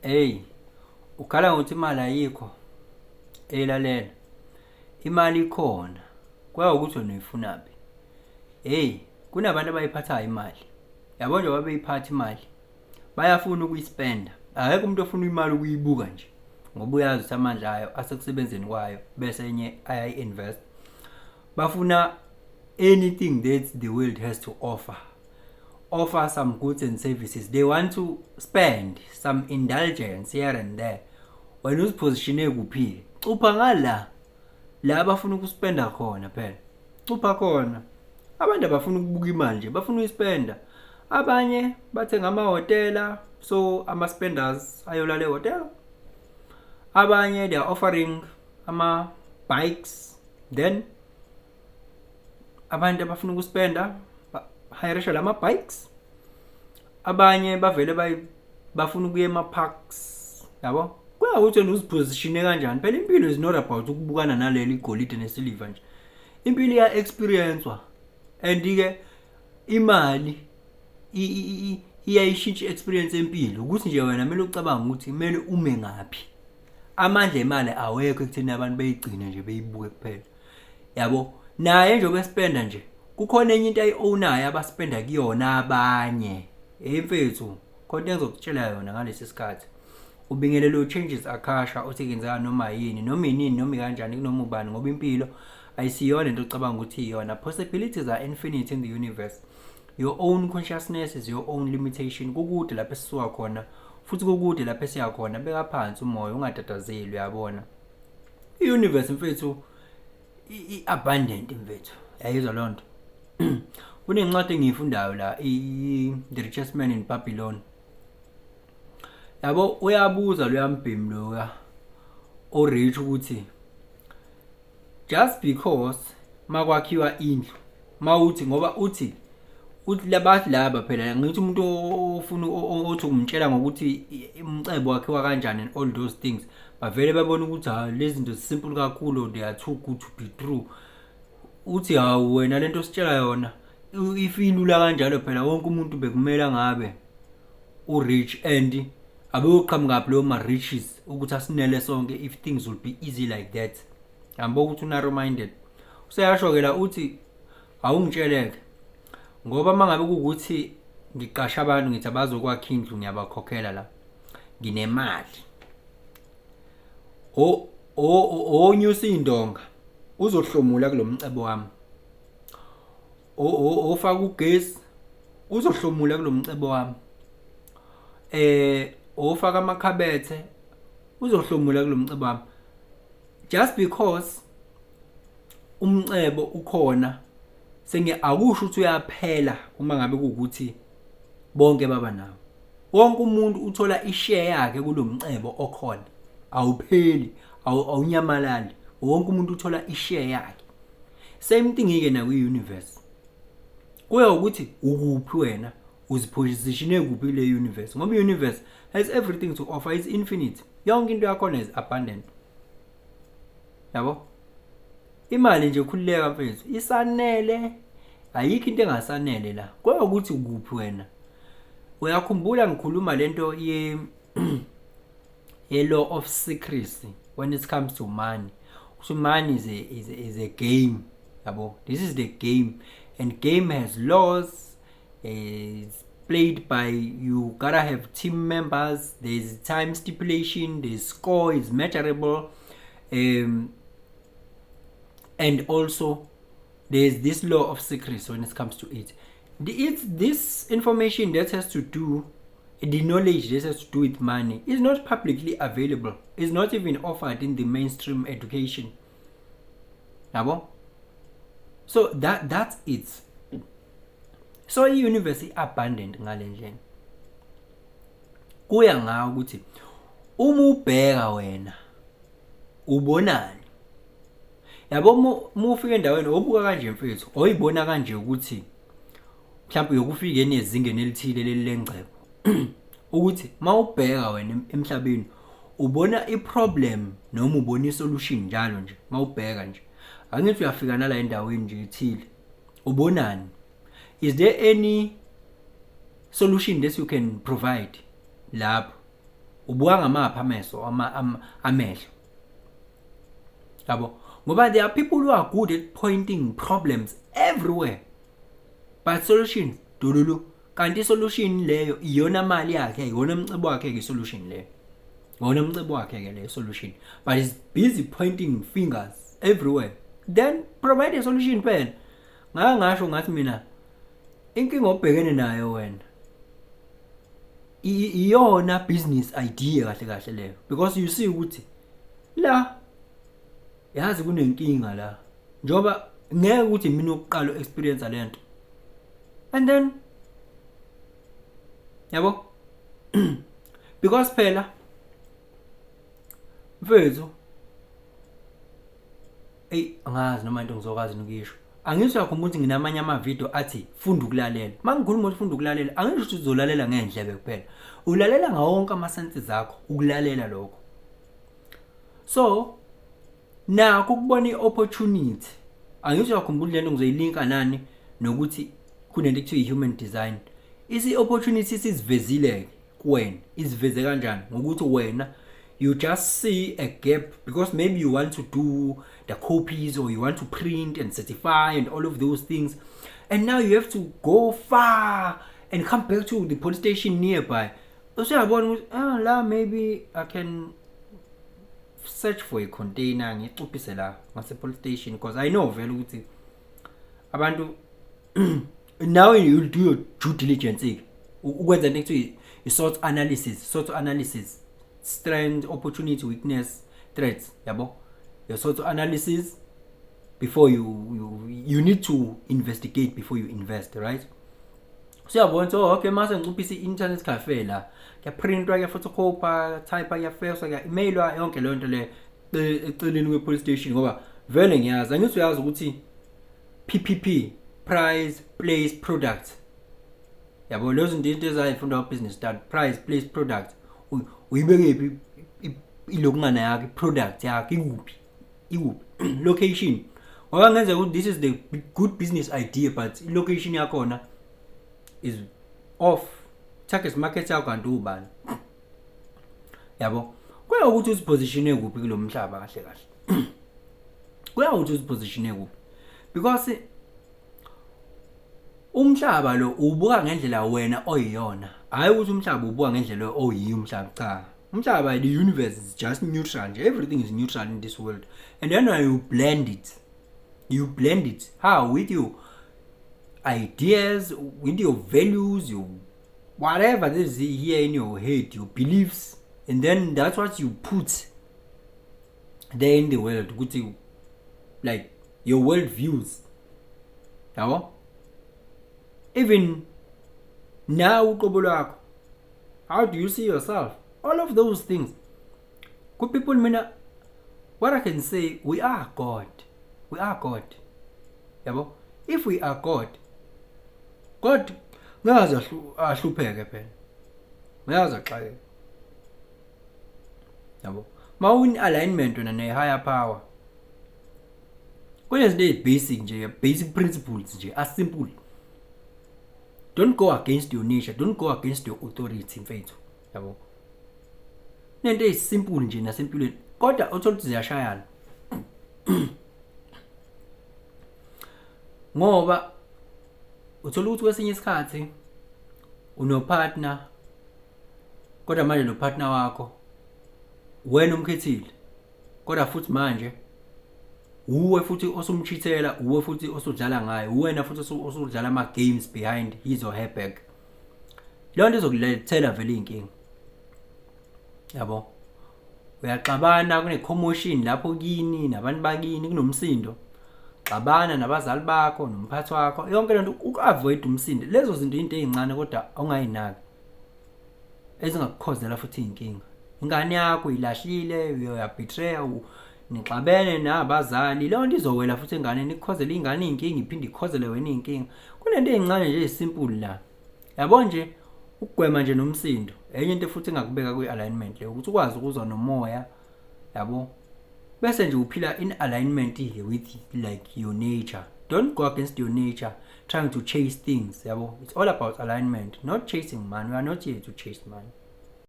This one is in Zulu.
Hey, ukhala ngokuthi imali ayikho. Hey, lalela. Imali ikhona. Kuya ukuthi wena uyifunaphi. Hey, kunabantu abayiphathayo imali. Yabo, njengoba beyiphatha imali, bayafuna ukuyispenda. Akekho umuntu ofuna imali ukuyibuka nje, ngoba uyazi ukuthi amandla ayo asekusebenzeni kwayo, bese enye ayayi-invest. Bafuna anything that the world has to offer. Offer some goods and services. They want to spend some indulgence here and there. Wena uzipositione kuphi? Cupha ngala. La bafuna ukuspenda khona phela. Cupha khona. Abantu abafuna ukubuka imali nje, bafuna ukuyispenda. Abanye bathenga amahhotela, so ama-spenders ayolala ehhotela. Abanye, they are offering ama bikes, then abantu abafuna ukuspenda hirisha lama bikes. Abanye bavele bafuna ukuya ema parks, yabo. Kuya ukuthi wena uzipositione kanjani. Phela impilo is not about ukubukana naleli igolide nesiliva nje. Impilo iya experiencewa, and ke imali iyayishintsha i-experience empilo, ukuthi nje wena kumele ucabange ukuthi kumele ume ngaphi. Amandla emali awekho ekutheni abantu beyigcine nje, beyibuke kuphela, yabo. Naye njengoba espenda nje, kukhona enye into ayi-ownayo abaspenda kuyona abanye. Hey mfethu, khona engizokutshela yona ngalesi sikhathi. Ubingelelo Changes Akasha uthi kenzeka noma yini, noma inini, noma kanjani, kunoma ubani, ngoba impilo ayisiyona into ocabanga ukuthi iyona. Possibilities are infinite in the universe. Your own consciousness is your own limitation. Kukude lapho esisuka khona, futhi kukude lapho esiya khona. Beka phansi umoya, ungatatazeli, uyabona. I-universe, mfethu, i-abundant, mfethu, yayizwa loo nto. Kunencwadi engiyifundayo la, The Richest Man in Babylon, yabo. Uyabuza loya mbhemi loya o-rich ukuthi just because makwakhiwa indlu, mawuthi ngoba uthi labathi laba phela, ngithi umuntu ofuna othi umtshela ngokuthi umcebo wakhiwa kanjani and all those things, bavele babona ukuthi ha, lezi zinto simple kakhulu, they are too good to be true. Uthi, "Hawu wena, lento sitshela yona, if ilula kanjalo phela, wonke umuntu bekumele ngabe u-rich, and abeyoqhamukaphi leyo ma-riches ukuthi asinele sonke if things will be easy like that?" Yambo ukuthi u-narrow minded. Useyasho-ke la, uthi, "Awungitsheleke, ngoba uma ngabe kuwukuthi ngiqasha abantu, ngithi abazokwakha indlu, ngiyabakhokhela la, nginemali, onyusa iy'ndonga uzohlomula kulo mcebo wami, ofaka ugesi uzohlomula kulo mcebo wami, ofaka amakhabethe uzohlomula kulo mcebo wami. Just because umcebo ukhona senge, akusho ukuthi uyaphela. Uma ngabe kuwukuthi bonke baba nawo, wonke umuntu uthola ishare yakhe kulomcebo okhona. Awupheli, awunyamalali, wonke umuntu uthola ishare yakhe. Same thing ke na kwi-universe. Kuya ukuthi ukuphi wena, uzipositione kuphi kule universe, ngoba i-universe has everything to offer. It's infinite, yonke into yakhona is abundant, yabo. Imali nje, khululeka mfethu, isanele, ayikho into engasanele la. Kuya ukuthi ukuphi wena. Uyakhumbula ngikhuluma lento ye law of secrecy when it comes to money? So money is a game, yabo. This is the game, and game has laws. It's played by, you gotta have team members, there's time stipulation, the score is measurable, and also there's this law of secrecy when it comes to it. It's this information that has to do, the knowledge that has to do with money is not publicly available, is not even offered in the mainstream education, yabo. So that's it. So i-universe i-abundant ngale ndlela. Kuya ngawo ukuthi uma ubheka wena ubonani, yabo. Uma ufika endaweni obuka kanje, mfethu, oyibona kanje ukuthi mhlawumbe uyokufika enezingeni elithile leli lengcebo, ukuthi mawubheka wena emhlabeni ubona i-problem noma ubona i-solution njalo nje. Mawubheka nje, angithi uyafika nala endaweni nje ethile, ubonani? Is there any solution that you can provide lapho? Ubuka ngamaphi ameso amehlo, yabo? Ngoba there are people who are good at pointing problems everywhere, but solutions dululu. Kanti isolution leyo iyona mali yakhe, iyona umcebo wakhe ke isolution leyo, ngona umcebo wakhe ke leyo solution, but is busy pointing fingers everywhere. Then provide a solution phela. Ngake ngasho ngathi mina, inkinga obhekene nayo wena iyona business idea kahle kahle leyo, because you see ukuthi la, yazi, kunenkinga la, njoba ngeke ukuthi mina okuqala experience lento, and then, yabo, because phela mfethu, ey, angazi noma into ngizokwazi nokuyisho. Angisho, yakhumbula ukuthi nginamanye amavidiyo athi funda ukulalela. Uma ngikhuluma ukuthi funda ukulalela, angisho ukuthi uzolalela ngey'ndlebe kuphela, ulalela ngawo wonke ama-senses akho ukulalela lokho. So nakho ukubona i-opportunity, angisho, yakhumbula lento ngizoyilinka nani nokuthi kunento ekuthiwa i-human design. Isi-opportunity sizivezile kuwena. Iziveze kanjani? Ngokuthi wena you just see a gap, because maybe you want to do the copies or you want to print and certify and all of those things, and now you have to go far and come back to the police station nearby. Usuyabona ukuthi, ah, la maybe I can search for a container, ngicuphise la ngase police station, because I know vele ukuthi abantu. Now you'll do your due diligence ke, ukwenza into ekuthiwa i-SWOT analysis. SWOT analysis: strength, opportunity, weakness, threats, yabo? Your SWOT analysis before you need to investigate before you invest, right? Siyabona ukuthi, oh, okay, mase ngicuphisa i-internet cafe la, kuyaprintwa, kuyaphotocopy, type, kuyafaxwa, kuya-emailwa, yonke leyo nto le eceleni kwe-police station, ngoba vele ngiyazi. Angithi uyazi ukuthi PPP, price, place, product, yabo? Lezo zinto, into ezayifunda business study: price, place, product. Uyibekephi ilokungana yakho, i-product yakho ikuphi, ikuphi location? Ngoba kungenzeka ukuthi this is the good business idea, but i-location yakhona is off. Target market yakho kanti ubani, yabo? Kuya ukuthi uzipositione kuphi kulo mhlaba kahle kahle. Kuya ukuthi uzipositione kuphi, because umhlaba lo ubuka ngendlela wena oyiyona, hayi ukuthi umhlaba ubuka ngendlela oyiyo umhlaba. Cha, umhlaba, the universe is just neutral nje. Everything is neutral in this world, and then when you blend it, you blend it how? With your ideas, with your values, your whatever is here in your head, your beliefs, and then that's what you put there in the world, ukuthi like your world views, yabo? Even now, uqobo lwakho, how do you see yourself? All of those things. Good people, mina what I can say, we are God, we are God, yabo? If we are God, God ngaze ahlupheke phela, ngaze axakeke, yabo? Mawu in alignment wena ne higher power, kunezinto ezi-basic nje, basic principles nje, as simple: don't go against your nature, don't go against your authority, mfethu, yabo? Nento ezisimple nje nasempilweni, kodwa uthola ukuthi ziyashayana, ngoba uthola ukuthi kwesinye isikhathi unopartner, kodwa manje lo partner wakho wena umkhethile, kodwa futhi manje uwe futhi osumchithela, uwe futhi osudlala ngaye, uwena futhi osudlala ama games behind his or her back. Leyo nto izokulethela vele inkinga, yabo? Uyaxabana, kune commotion lapho kini nabantu bakini, kunomsindo, xabana nabazali bakho nomphathi wakho, yonke lento uku-avoid umsindo. Lezo zinto into ey'ncane kodwa ongayinaki ezingakukhozela futhi iy'nkinga. Ingane yakho uyilahlile, uyabetray, nixabene nabazali, leyo nto izowela futhi enganeni, ikukhozele ingane iy'nkinga, iphinde ikhozele wena iy'nkinga. Kunento ey'ncane nje ezisimple la, yabo nje, ukugwema nje nomsindo. Enye into futhi engakubeka kwi-alignment leyo, ukuthi ukwazi ukuzwa nomoya, yabo? Bese nje uphila in alignment with like your nature. Don't go against your nature trying to chase things, yabo? It's all about alignment, not chasing money. We are not here to chase money.